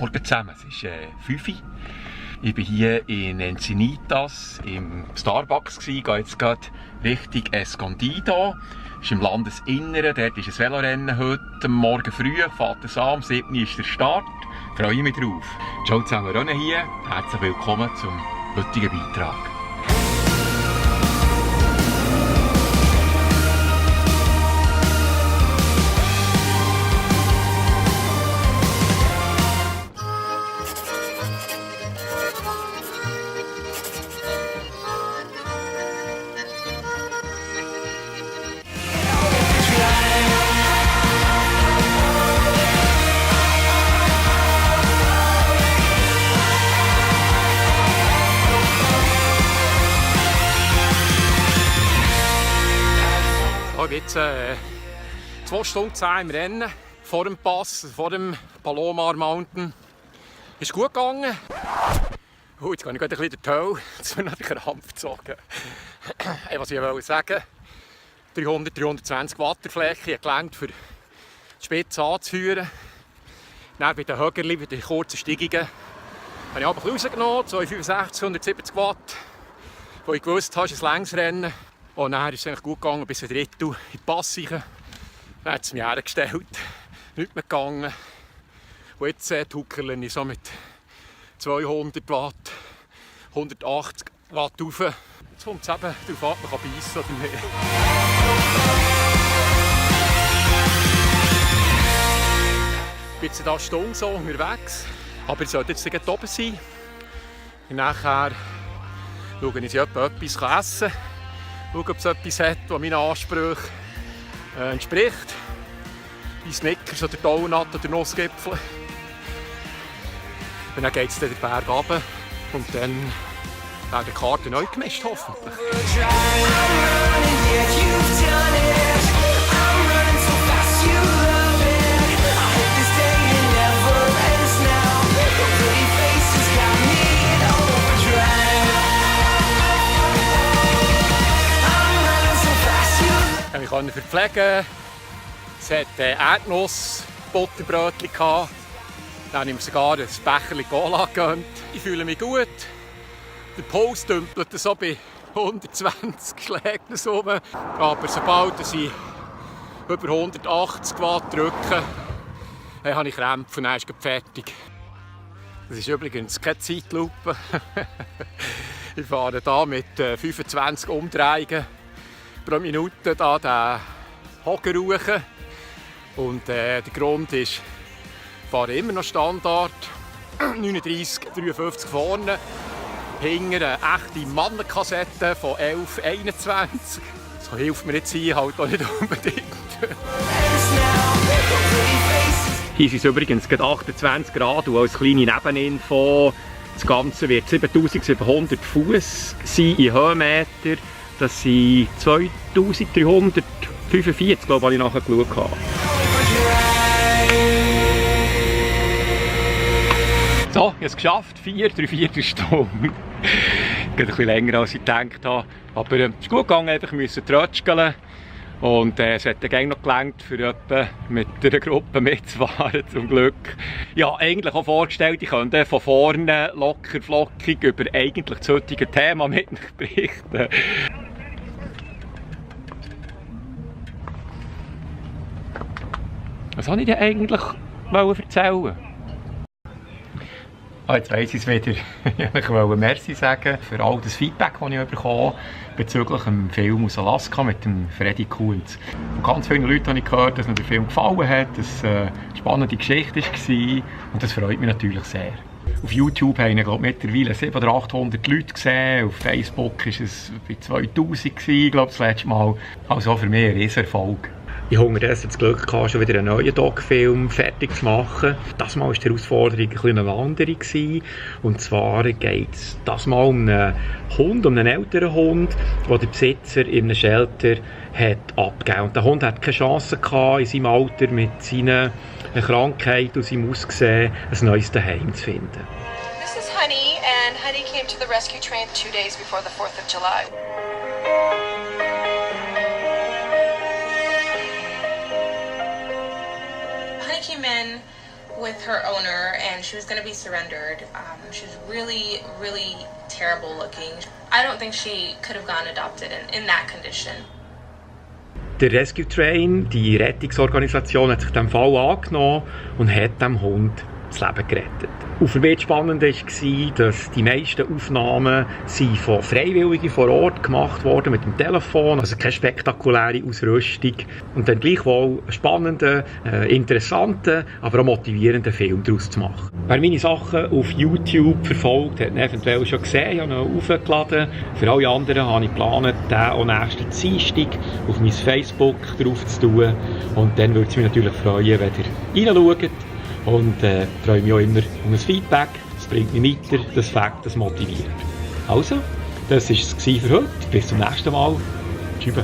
Morgen zusammen, es ist 5 Uhr. Ich bin hier in Encinitas im Starbucks, gehe jetzt gerade Richtung Escondido. Das ist im Landesinneren, dort ist ein Velorennen heute Morgen früh, fährt es an, um 7 Uhr ist der Start. Freue mich drauf. Ciao zusammen, René hier, herzlich willkommen zum heutigen Beitrag. Ich bin jetzt 2 Stunden 10 im Rennen, vor dem Pass, vor dem Palomar Mountain. Ist gut gegangen. Jetzt gehe ich gerade ein bisschen durch die Hölle. Jetzt wird noch der Krampf gezogen. Was ich wollte sagen, 320 Watt Fläche hat gelangt, für die Spitze anzuführen. Dann bei den Högerli, bei den kurzen Steigungen, habe ich aber ein bisschen rausgenommen, 265, 170 Watt, wo ich gewusst habe, es ist ein Längsrennen. Und dann ist es eigentlich gut gegangen, bis ein Drittel in die Pass rein. Dann hat es mich hergestellt, nichts mehr gegangen. Und jetzt tuckerle ich so mit 200 Watt, 180 Watt rauf. Jetzt kommt es eben darauf an, ob man beißen oder nicht. Ich bin jetzt eine Stunde so unterwegs, aber ich sollte jetzt gleich oben sein. Und nachher schaue ich, ob ich etwas essen kann. Schauen, ob es etwas hat, das meinen Ansprüchen entspricht. Wie Snickers oder Donut oder Nussgipfel. Und dann geht es den Berg runter und dann werden die Karten neu gemischt, hoffentlich. Ich konnte mich verpflegen. Es hat Erdnuss-Butterbrötchen gehabt. Dann habe ich mir sogar ein Becherchen Cola gegönnt. Ich fühle mich gut. Der Puls dümpelt so bei 120 Schlägen rum. Aber sobald ich über 180 Watt drücke, habe ich Krämpfe und dann ist es fertig. Das ist übrigens keine Zeitlupe. Ich fahre hier mit 25 Umdrehungen pro Minute da den Hocker rufen. Und der Grund ist, ich fahre immer noch Standard, 39, 53 vorne, hinten eine echte Mannenkassette von 11, 21. So hilft mir jetzt hier halt auch nicht unbedingt. Hier sind es übrigens 28 Grad und als kleine Nebeninfo, das Ganze wird 7700 Fuß sein in Höhenmeter. Das sind 2345, glaube ich, habe ich nachher geschaut. So, ich habe es geschafft, 3/4 Stunde. Geht ein bisschen länger als ich gedacht habe. Aber es ist gut gegangen, einfach müssen trötscheln. Und es hat dann noch gelangt, für jemanden mit einer Gruppe mitzufahren, zum Glück. Ja, eigentlich auch vorgestellt, ich könnte von vorne locker flockig über eigentlich das heutige Thema mit euch berichten. Was wollte ich denn eigentlich erzählen? Jetzt weiss ich es wieder. Ich wollte Merci sagen für all das Feedback, das ich bekommen habe bezüglich dem Film aus Alaska mit dem Freddy Kunz. Von ganz vielen Leuten habe ich gehört, dass mir der Film gefallen hat, dass es eine spannende Geschichte war und das freut mich natürlich sehr. Auf YouTube haben ich mittlerweile 700 oder 800 Leute gesehen, auf Facebook war es bei 2000, das letzte Mal. Also für mich ein Riesenerfolg. Ich habe unterdessen das Glück gehabt, schon wieder einen neuen Doc-Film fertig zu machen. Das Mal war die Herausforderung eine andere. Und zwar geht es das Mal um einen Hund, um einen älteren Hund, den der Besitzer in einem Shelter hat abgegeben. Und der Hund hat keine Chance gehabt, in seinem Alter mit seiner Krankheit und seinem Aussehen ein neues Zuhause zu finden. This is Honey, and Honey came to the rescue train 2 days before the 4th of July. Honey came in with her owner, and she was going to be surrendered. She was really, really terrible looking. I don't think she could have gotten adopted in that condition. Der Rescue Train, die Rettungsorganisation, hat sich dem Fall angenommen und hat dem Hund das Leben gerettet. Und für mich das Spannende war, dass die meisten Aufnahmen von Freiwilligen vor Ort gemacht wurden mit dem Telefon, also keine spektakuläre Ausrüstung. Und dann gleichwohl einen spannenden, interessanten, aber auch motivierenden Film daraus zu machen. Wer meine Sachen auf YouTube verfolgt, hat ihn eventuell schon gesehen, ich habe ihn aufgeladen. Für alle anderen habe ich geplant, den auch nächsten Dienstag auf mein Facebook drauf zu tun. Und dann würde es mich natürlich freuen, wenn ihr reinschaut. Und freue mich auch immer um ein Feedback. Das bringt mich weiter, das fängt, das motiviert. Also, das war es für heute. Bis zum nächsten Mal. Tschüss.